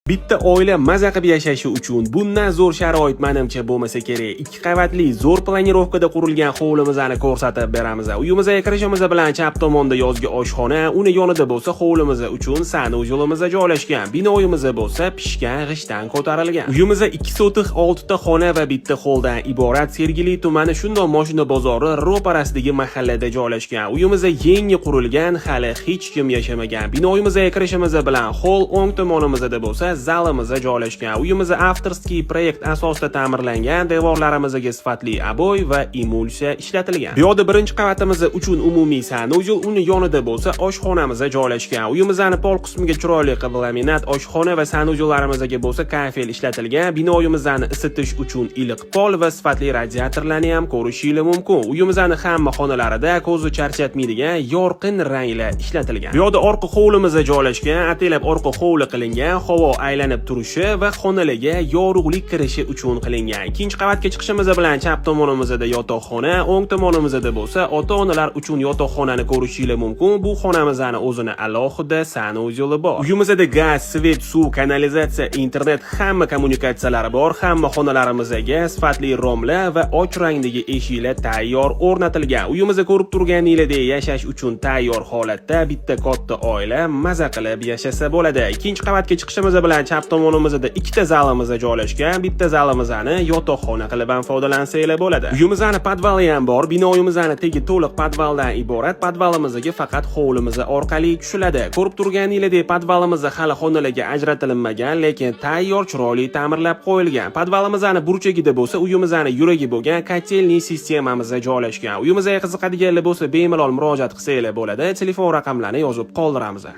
Bitta oila maza qilib yashashi uchun bundan zo'r sharoit, manimcha, bo'lmasa kerak. Ikki qavatli, zo'r планировка da qurilgan hovlimizni ko'rsatib beramiz. Uyimizga kirishimiz bilan chap tomonda yozgi oshxona, uni yonida bo'lsa hovlimiz uchun санузел imiz joylashgan. Binoyimiz bo'lsa pishgan g'ishtdan ko'tarilgan. Uyimiz 2 sotix, 6 ta xona va bitta holdan iborat. Sergeli tumani, shundoq moshina bozori ro'parasidagi mahallada joylashgan. Uyimiz yangi qurilgan, hali hech kim yashamagan. Binoyimizga kirishimiz bilan hol, o'ng tomonimizda bo'lsa zalimiz joylashgan. Uyimiz авторский проект asosida ta'mirlangan, devorlarimizga sifatli обой va emulsiya ishlatilgan. Bu yoqda birinchi qavatimiz uchun umumiy санузел, uni yonida bo'lsa oshxonamiz joylashgan. Uyimizni pol qismiga chiroyli qilib laminat, oshxona va санузел larimizga bo'lsa kafel ishlatilgan. Binoyimizni isitish uchun iliq pol va sifatli radiatorlarni ham ko'rishingiz mumkin. Uyimizni hamma xonalarida ko'zni charchatmaydigan yorqin ranglar ishlatilgan. Bu yoqda orqa hovlimiz joylashgan, ataylab orqa hovli qilingan, havo aylanib turishi va xonalarga yorug'lik kirishi uchun qilingan. Ikkinchi qavatga chiqishimiz bilan chap tomonimizda yotoqxona, o'ng tomonimizda bo'lsa ota-onalar uchun yotoqxonani ko'rishingiz mumkin. Bu xonamizni o'zini alohida санузел i bor. Uyimizda gaz, свет, suv, kanalizatsiya, internet, hamma kommunikatsiyalari bor. Hamma xonalarimizga sifatli romlar va och rangdagi eshiklar tayyor o'rnatilgan. Uyimizda ko'rib turganingizdek, yashash uchun tayyor holatda, bitta katta oila maza qilib yashasa bo'ladi. Ikkinchi qavatga chiqishimiz bilan chap tomonimizda ikkita zalimiz joylashgan. Bitta zalimizni yotoqxona qilib ham foydalansanglar bo'ladi. Uyimizni podvali ham bor. Binoyimizni tegi to'liq podvaldan iborat. Podvalimizga faqat hovlimiz orqali tushiladi. Ko'rib turganingizdek, podvalimiz hali xonalarga ajratilmagan, lekin tayyor, chiroyli ta'mirlab qo'yilgan. Podvalimizni burchagida bo'lsa uyimizni yuragi bo'lgan котельный sistemamiz joylashgan. Uyimizga qiziqadiganlar bo'lsa, bemalol murojaat qilsanglar bo'ladi. Telefon raqamlarini yozib qoldiramiz.